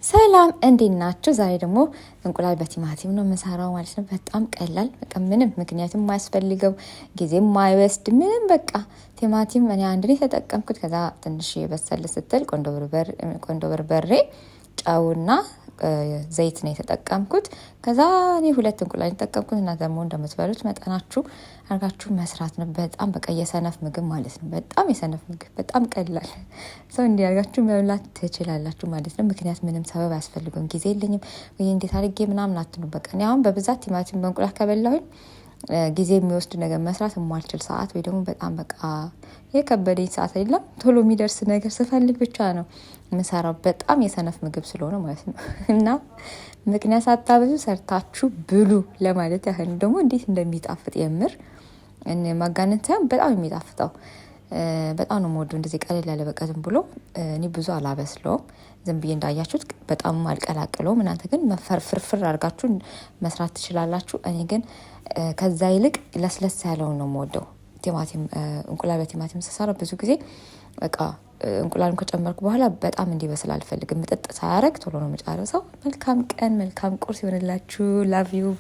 ሰላም እንዴት ናችሁ? ዛሬ ደግሞ እንቁላል በቲማቲም ነው የምሰራው ማለት ነው። በጣም ቀላል፣ በቃ ምንም ምክንያትም የማያስፈልገው፣ ጊዜ የማይወስድ፣ ምንም በቃ ቲማቲም እኔ አንድ ላይ ተጠቀምኩት። ከዛ ትንሽ የበሰል ስትል ቆንዶ በርበሬ፣ ጨውና ዘይት ነው የተጠቀምኩት። ከዛ እኔ ሁለት እንቁላል የተጠቀምኩት እና ደግሞ እንደምትበሉት መጠናችሁ አድርጋችሁ መስራት ነው። በጣም በቃ የሰነፍ ምግብ ማለት ነው። በጣም የሰነፍ ምግብ፣ በጣም ቀላል ሰው እንዲህ አድርጋችሁ መብላት ትችላላችሁ ማለት ነው። ምክንያት ምንም ሰበብ አያስፈልገውም። ጊዜ የለኝም ወይ እንዴት አድርጌ ምናምን አትሉ። በቃ እኔ አሁን በብዛት ቲማቲም በእንቁላል ከበላሁኝ ጊዜ የሚወስድ ነገር መስራት የማልችል ሰዓት ወይ ደግሞ በጣም በቃ የከበደኝ ሰዓት አይደለም፣ ቶሎ የሚደርስ ነገር ስፈልግ ብቻ ነው የምሰራው። በጣም የሰነፍ ምግብ ስለሆነ ማለት ነው። እና ምክንያት ሳታበዙ ሰርታችሁ ብሉ ለማለት ያህል። ደግሞ እንዴት እንደሚጣፍጥ፣ የምር ማጋነን ሳይሆን በጣም የሚጣፍጠው፣ በጣም ነው የምወደው። እንደዚህ ቀለል ያለ በቃ ዝም ብሎ፣ እኔ ብዙ አላበስለውም። ዝም ብዬ እንዳያችሁት በጣም አልቀላቅለውም። እናንተ ግን ፍርፍር አድርጋችሁ መስራት ትችላላችሁ። እኔ ግን ከዛ ይልቅ ለስለስ ያለውን ነው የምወደው። ቲማቲም፣ እንቁላል በቲማቲም ስሰራ ብዙ ጊዜ በቃ እንቁላሉን ከጨመርኩ በኋላ በጣም እንዲበስል አልፈልግም። ምጥጥ ሳያደርግ ቶሎ ነው የምጨርሰው። መልካም ቀን፣ መልካም ቁርስ ይሆንላችሁ። Love you.